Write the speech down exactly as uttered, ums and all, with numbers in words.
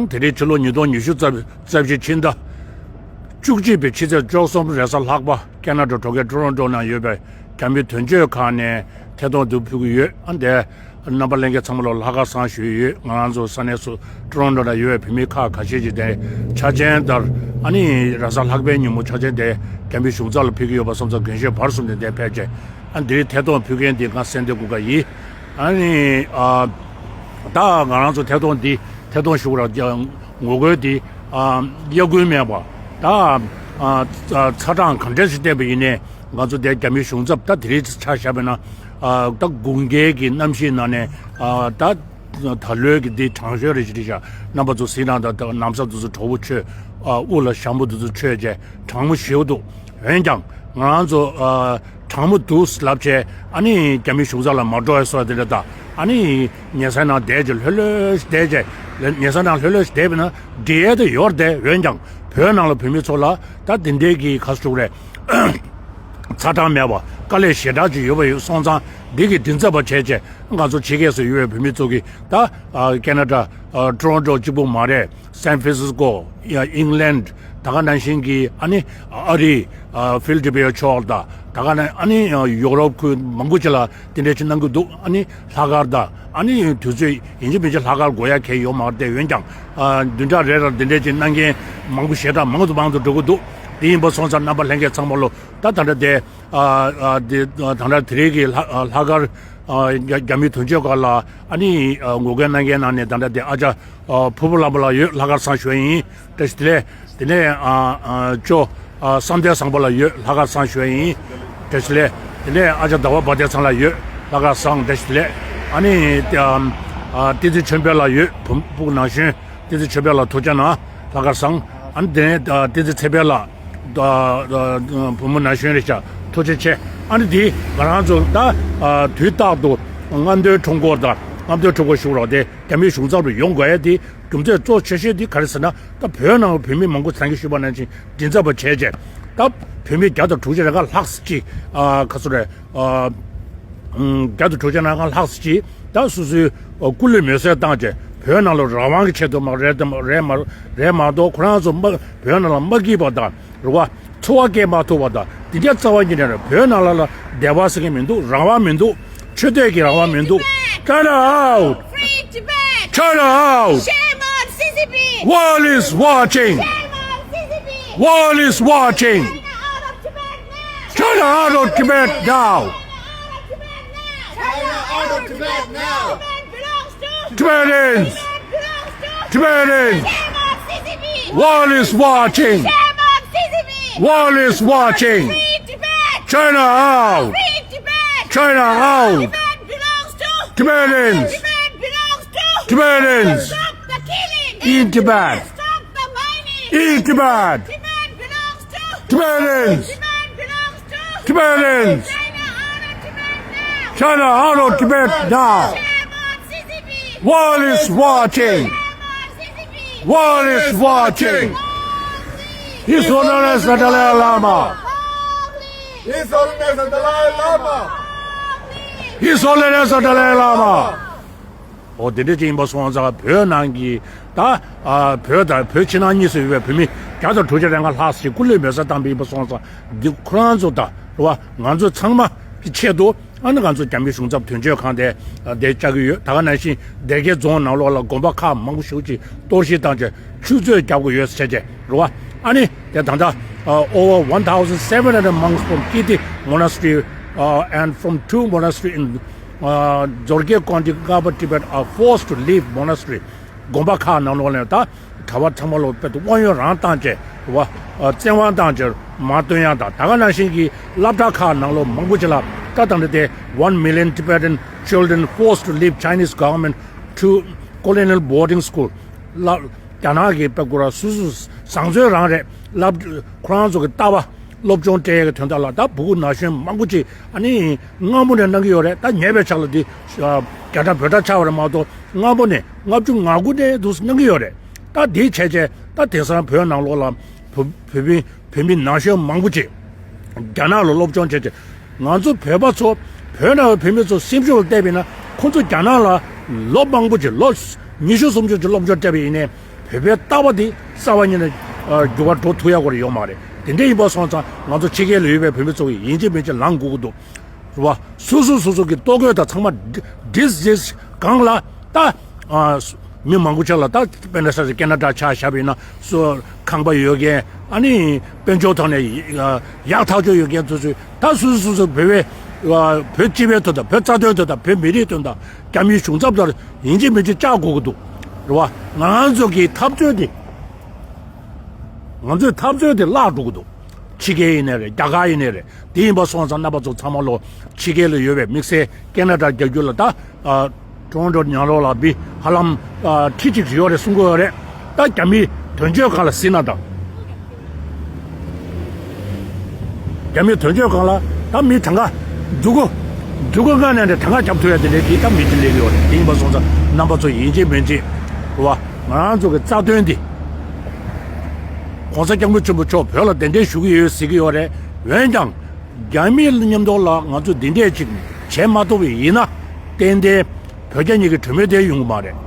དེ་རིང་ཕྱི་ལོ་ཉིས་སྟོང་ཉི་ཤུ་རྩ་རྩ་བཞི་ཕྱི་ཟླ་བཅུ་གཅིག་པའི་ཕྱི་ཚེས་བཅུ་གསུམ་རེས་གཟའ་ལྷག་པ་ཀེ་ན་ཌ་གྲོང་ཁྱེར་ཊོ་རོན་ཊོ་ནང་ཡོད་པའི་རྒྱ་མི་དོན་གཅོད་ཁང་ནས་ཐད་གཏོང་དུ་ཕུལ་གྱི་ཡོད། ཨ་འདས་རྣམ་པ་ལྷན་རྒྱས་ཚང་མ་ལ་ལྷག་དཀར་བཟང་ཞུས་ཡོད། ང་རང་ཚོ་ས་གནས་སུ་ཊོ་རོན་ཊོ་ནང་ཡོད་པའི་བོད་མི་ཁག་ཁ་ཤས་ཀྱིས་དེ་འཆར་ཅན་ལྟར་ཨ་ནི་རེས་གཟའ་ལྷག་པའི་ཉིན་མོ་འཆར་ཅན་དེ་རྒྱ་མི་གཞུང་ཚབ་ལ་ཕུལ་གྱི་ཡོད་པ་སོང་ཙང་རྒན་གཞོན་བར་གསུམ་དེ་འདིར་ཕེབས་བྱས་ཨ་འདིར་ཐད་གཏོང་ཕུལ་མཁན་འདི་ང་སེང་ལྡེང་དགུན་ཁ་ཡིན། ཨ་ནི་ཨ་ད་ང་རང་ཚོ་ཐད་གཏོང་འདི་ཐད་གཏོང་ཞུ་བར་ངོ་རྒོལ་འདི་ཨ་དབྱར་དགུན་མེད་པ་ད་ཨ་ཚ་གྲང་ག་འདྲས་ཞིག་བསྟན་པ་ཡིན་ནའི་ང་ཚོ་འདིར་རྒྱ་མིའི་གཞུང་ཚབ་ད་དེ་རིང་ཆ་བཞག་པ་ཡིན་ན་ཨ་ད་དགུན་ཁའི་གི་གནམ་གཤིས་ནང་ནས་ཨ་ད་ད་ལོའི་གི་འདི་གྲང་ཤོས་རེ་ཞིག་རེད་ཤག་རྣམ་པ་ཚོ་གཟིགས་རང་དང་ད་ན་བཟའ་དེ་ཚོ་དྲོ་པོ་མཆོད་ཨ་དབུ་ལ་ཞྭ་མོ་དེ་ཚོ་མཆོད་བྱས་གྲང་མོ་ཞེ་པོ་འདུག་འོན་ཀྱང་ང་རང་ཚོ་ཨ་གྲང་མོ་འདུག་ལབ་བྱས་ཨ་ནི་རྒྱ་མིའི་གཞུང་ཚབ་ལ་མ་འགྲོ་བའི་སོ་དེ་འདྲ་དང་ཨ་ནི་ཉལ་སའི་ནང་བསྡད་བྱས་ལྷོད་ལྷོད་བསྡད་བྱས་ཉལ་སའི་ནང་ལྷོད་ལྷོད་བསྡད་པ་ན་འགྲིག་ཡས་དེ་ཡོད་རེད། འོན་ཀྱང་བོད་ནང་ལ་བོད་མི་ཚོ་ལ་ད་དེ་འདྲའི་གི་ག་ཟེར་དགོས་རེད། ཚ་གྲང་མེད་པ་དཀའ་ལས་ཞེ་དྲག་ཅིག་ཡོད་པ་ཡོད་སོང་ཙང་འདི་གི་མགྲིན་ཚབ་པ་བྱས་བྱས་ང་ཚོ་ཕྱི་རྒྱལ་སུ་ཡོད་པའི་བོད་མི་ཚོ་གི་ད་ཨ་ཀེ་ན་ཌ་ཨ་ཊོ་རོན་ཊོ་གཅིག་པུ་མ་རེད། སན་ཧྥ་རན་སིས་ཀོ་ཡ་ཨིང་ལན་ད་ག་ནང་བཞིན་གྱི་ཨ་ནི་ཨ་རི་ཨ་ཕི་ལ་ཌེལ་ཕི་ཡ་ཕྱོགས་དང་ད་ག་ནང་ཨ་ནི་ཡོ་རོབ་ཁུལ་མང་པོ་ཅིག་ལ་དེ་འདྲ་ཅིག་གནང་གི་འདུག་ཨ་ནི་ལྷག་དཀར་དང་ཨ་ནི་དུས་ཚོད་ཡིན་གཅིག་མིན་གཅིག་ལྷག་དཀར་དགོས་ཡ་གང་ཡོད་མ་རེད། འོན་ཀྱང་ཨ་བདུན་ཕྲག་རེ་རེར་དེ་འདྲ་ཅིག་གནང་མཁན་མང་པོ་ཞེ་དྲག་མང་དུ་མང་དུ་འགྲོ་གི་འདུག་དེ་ཡིན་པ་སོང་ཙང་རྣམ་པ་ལྷན་རྒྱས་ཚང་མ་ལོ་ད་ད་ལྟ་དེ་ཨ་ཨ་དེ་ད་ལྟ་དེ་རིང་གི་ལྷག་ལྷག་དཀར་ཨ་རྒྱ་རྒྱ་མིའི་དོན་གཅོད་ཁང་ལ་ཨ་ནི་ཨ་ངོ་རྒོལ་གནང་མཁན་ནང་ནས་ད་ལྟ་དེ་ཨ་ཅག་ཨ་ཕུར་བུ་ལྷ་མོ་ལགས་ཡོད། ལྷག་དཀར་བཟང་ཞུ་ཡ་ཡིན། བཀྲ་ཤིས་བདེ་ལེགས། དེ་ནས་ཨ་ཨ་ཅོ་ཨ་བསམ་གཏན་བཟང་པོ་ལགས་ཡོད། ལྷག་དཀར་བཟང་ཞུ་ཡ་ཡིན། བཀྲ་ཤིས་བདེ་ལེགས། དེ་ནས་ཨ་ཅག་ཟླ་བ་དཔལ་ལྡན་ཚང་ལགས་ཡོད། ལྷག་དཀར་བཟང་བཀྲ་ཤིས་བདེ་ལེགས། ཨ་ནི་ཨ་ཨ་བསྟན་འཛིན་ཆོས་འཕེལ་ལགས་ཡོད། བུ་སྤུ་གུ་ན་གཞོན་བསྟན་འཛིན་ཆོས་འཕེལ་ལགས་ཐུགས་རྗེ་གནང་། ལྷག་དཀར་བཟང་། ཨ་ནི་དེ་ནས་ཨ་བསྟན་འཛིན་ཚེ་འཕེལ་ལགས། ཨ་ཨ་བུ་མོ་ན་གཞོན་རེད་ཤག་ཐུགས་རྗེ་ཆེ། ཨ་ནི་དེ་ང་རང་ཚོ་ད་ཨ་དུས་རྟག་ཏུ་རྔམ་སྟོན་ཁྲོམ་སྐོར་དང་རྔམ་སྟོན་ཁྲོམ་སྐོར་ཞུ་རོགས་དེ་རྒྱ་མིའི་གཞུང་ཚབ་ལ་ཡོང་དགོས་ཡ་དེ་རྒྱུ་མཚན་གཙོ་ཆེ་ཤོས་དེ་ག་རེ་ཟེར་ན་ད་བོད་ནང་བོད་མི་མང་པོ་ད་གིན་ཞུས་པ་ནང་བཞིན་མགྲིན་ཚབ་པ་བྱས་བྱས་ད་བོད་མི་བརྒྱ་དང་དྲུག་ཅུ་རེ་ལྔ་ལྷག་ཅིག་ཨ་ག་ཚོད་རེད། ཨ་ཨམ་བརྒྱ་དང་དྲུག་ཅུ་རེ་ལྔ་ལྷག་ཅིག་ད་སོ་སོའི་ཨ་སྐུ་ལུས་མེ་སྲེག་བཏང་བྱས་བོད་ནང་ལ་རང་དབང་གི་ཆེད་དུ་མ་རེད་དམ་རེད་མ་རེད་མ་གཏོགས་ཁོ་རང་ཚོ་མ་བོད་ནང་ལ་མ་སྐྱིད་པ་དང་རེད་བ། འཚོ་བ་སྐྱེལ་མ་ཐུབ་པ་དང་དེ་འདྲ་རྩ་བ་ཉིད་ནས་རེད། བོད་ནང་ལ་ལ་བདེ་བ་ཟེར་མཁན་མི་འདུག་རང་དབང་མི་འདུག་ཆོས་དད་ཀྱི་རང་དབང་མི་འདུག China out! Free Tibet! China out! Shame on C C P! World is watching! Shame on C C P! World is watching! China out of Tibet now! China out of Tibet now! China out of Tibet now! Tibet belongs to Tibetans! Tibet belongs to Tibetans! Shame on C C P! World is watching! Shame on C C P! World is watching! Free Tibet! China out! Free Tibet! China out! Tibet belongs to Tibetans! Tibet belongs to Tibetans! Stop the killing! In Tibet! Stop the mining! In Tibet! Tibet belongs to Tibetans! Tibet belongs to Tibetans! China out of Tibet now! China out of Tibet now! Shame on C C P! World is watching! Shame on C C P! World is watching! His Holiness the Dalai Lama! His Holiness the Dalai Lama! His Holiness the Dalai Lama! ཨོ་དེ་འདྲ་ཅིག་ཡིན་པ་སོང་ཙང་བོད་ནང་གི་ད་ཨ་བོད་དང་བོད་ཕྱི་ནང་གཉིས་སུ་ཡོད་པའི་བོད་མི་བརྒྱ་དང་དྲུག་ཅུ་རེ་ལྔ་ལྷག་ཞིག་སྐུ་ལུས་མེ་སྲེག་བཏང་པ་ཡིན་པ་སོང་ཙང་འདི་ཁོ་རང་ཚོ་དང་རེད་བ་ང་ཚོ་ཚང་མ་གི་ཆེད་དུ་ཨ་ནི་ང་ཚོ་རྒྱ་མིའི་གཞུང་ཚབ་དོན་གཅོད་ཁང་དེ་དེ་བཅར་གྱི་ཡོད། ད་ག་ནང་བཞིན་སྡེ་དགེ་རྫོང་ནང་ལོགས་ལ་དགོན་པ་ཁག་མང་པོ་ཞིག་ཅིག་གཏོར་བཤིག་བཏང་བྱས་ཆུ་མཛོད་བརྒྱབ་དགོས་ཡོད་ཟེར་བྱས་རེད་བ། ཨ་ནི་དེ་ད་ལྟ་ཨ་over one thousand seven hundred monks from Kirti Monastery uh, and from two monastery in uh, Dzogkhe Kongdin Ngaba Tibet are forced to leave monastery. དགོན་པ་ཁག་ནང་ལོགས་ནས་ད་གྲྭ་པ་ཚང་མ་ལོ་དཔེ་དབང་ཡོད་རང་བཏང་བྱས་རེད་བ། བཙན་དབང་བཏང་བྱས་མར་བཏོན་ཡག་དང་ད་ག་ནང་བཞིན་གྱི་སློབ་གྲྭ་ཁག་ནང་ལོགས་མང་པོ་ཅིག་ལ་ད་ད་ལྟ་དེ་one million Tibetan children forced to leave Chinese government to colonial boarding school ལ་རྒྱ་ནག་གི་དཔེ་ཁོ་རང་སོ་སོ་བཟང་བཙོན་རང་རེད་ལབ་ཁོ་རང་ཚོ་གི་ལྟ་བ་སློབ་སྦྱོང་སྤྲད་ཡག་གི་དོན་དག་ལ་ད་ཕྲུ་གུ་ན་གཞོན་མང་པོ་ཅིག་ཨ་ནི་སྔ་མོ་ནས་གནང་གི་ཡོད་རེད། ད་ཉེ་བའི་ཆར་ལ་འདི་རྒྱ་གྲྭ་བོད་གྲྭ་ཆགས་པ་རེད་མ་གཏོགས་སྔ་མོ་ནས་ལྔ་བཅུ་ང་དགུ་ནས་འདུག་གནང་གི་ཡོད་རེད། ད་འདི་བྱས་བྱས་ད་དེང་སང་བོད་ནང་ལོགས་ལ་བོད་བོད་མི་བོད་མི་ན་གཞོན་མང་པོ་ཅིག་རྒྱ་ནག་ལ་སློབ་སྦྱོང་བྱས་བྱས་ང་ཚོ་བོད་པ་ཚོ་བོད་ནང་བོད་མི་ཚོ་སེམས་ཤུགས་ལ་བལྟས་པ་ཡིན་ན་ཁོང་ཚོ་རྒྱ་ནག་ལ་ལོ་མང་པོ་ཅིག་ལོ་ཉི་ཤུ་སུམ་ཅུ་ཅིག་སློབ་སྦྱོང་སྤྲད་པ་ཡིན་ནའི་ བོད་པའི་ལྟ་བ་འདི་རྩ་བ་ཉིད་ནས་ཨ་འགྱུར་བ་འགྲོ་ཐུབ་ཡག་གོ་རེ་ཡོད་མ་རེད། དེ་འདྲ་ཡིན་པ་སོང་ཙང་ང་ཚོ་ཕྱི་རྒྱལ་ལ་ཡོད་པའི་བོད་མི་ཚོ་གིས་ཡིན་གཅིག་མིན་གཅིག་ལངས་དགོས་ཀྱི་འདུག་རེད་བ། སོ་སོ་སོ་སོ་གི་ལྟོ་གོས་དང་ཚང་མ་ཌིས་ཌིས་གང་ལ་ད་ཨ་མི་མང་པོ་ཅིག་ལ་ད་དཔེར་ན་ས་ཆ་ཀེ་ན་ཌ་ཆ་བཞག་པ་ཡིན་ན་སོ་ཁང་པ་ཡོད་མཁན། ཨ་ནི་དཔལ་འབྱོར་ཐོག་ནས་ཡག་ཐག་ཆོད་ཡོད་མཁན་ཚོ་ཚོས་ད་སོ་སོ་སོ་སོ་བོད་པའི་བོད་སྤྱི་པའི་དོན་དང་བོད་རྩ་དོན་དོན་དང་བོད་མི་རིགས་དོན་དང་རྒྱ་མིའི་གཞུང་ཚབ་ལ་ཡིན་གཅིག་མིན་གཅིག་བཅར་དགོས་ཀྱི་འདུག་རེད་བ། ང་ཚོ་གི་འཐབ་རྩོད་དེ་ང་ཚོའི་འཐབ་རྩོད་དེ་བརླག་འགྲོ་གི་འདུག་ཕྱི་རྒྱལ་ཡིན་ནའི་རེད། རྒྱ་གར་ཡིན་ནའི་རེད། དེ་ཡིན་པ་སོང་ཙང་རྣམ་པ་ཚོ་ཚང་མ་ལོ་ཕྱི་རྒྱལ་ལ་ཡོད་པའི་དམིགས་བསལ་ཀེ་ན་ཌ་རྒྱ་རྒྱུ་ལ་ད་ཨ་ཊོ་རོན་ཊོ་ཉག་རོ་ལ་བི་ཧ་ལམ་ཨ་ཁྲི་གཅིག་ཡོད་རེད་གསུང་གི་ཡོད་རེད། ད་རྒྱ་མིའི་དོན་གཅོད་ཁང་ལ་གཟིགས་ན་དང་། རྒྱ་མིའི་དོན་གཅོད་ཁང་ལ་ད་མི་གྲངས་ཀ་མཛུ་གུ་མཛུ་གུ་ལྔ་ནས་ནས་གྲངས་ཀ་རྒྱབ་ཐུབ་ཡ་དེ་འདྲའི་གི་ད་མི་དེ་སླེབས་ཡོད་རེད། དེ་ཡིན་པ་སོང་ཙང་རྣམ་པ་ཚོ་ཡིན་གཅིག་མིན་གཅིག་རེད་བ། ང་རང་ཚོ་གི་རྩ་དོན་འདི་༸གོང་ས་༸སྐྱབས་མགོན་ཆེན་པོ་མཆོག་བོད་ལ་གདན་འདྲེན་ཞུ་གི་ཡོད་ཟེར་གི་ཡོད་རེད། འོན་ཀྱང་རྒྱ་མིའི་མཉམ་དུ་ལ་ང་ཚོ་འདི་འདྲས་ཅིག་བྱེད་མ་ཐུབ་པ་ཡིན་ན་ཏན་ཏན་བོད་རྒྱ་གཉིས་ཀྱི་གྲོས་མོལ་དེ་ཡོང་གི་མ་རེད།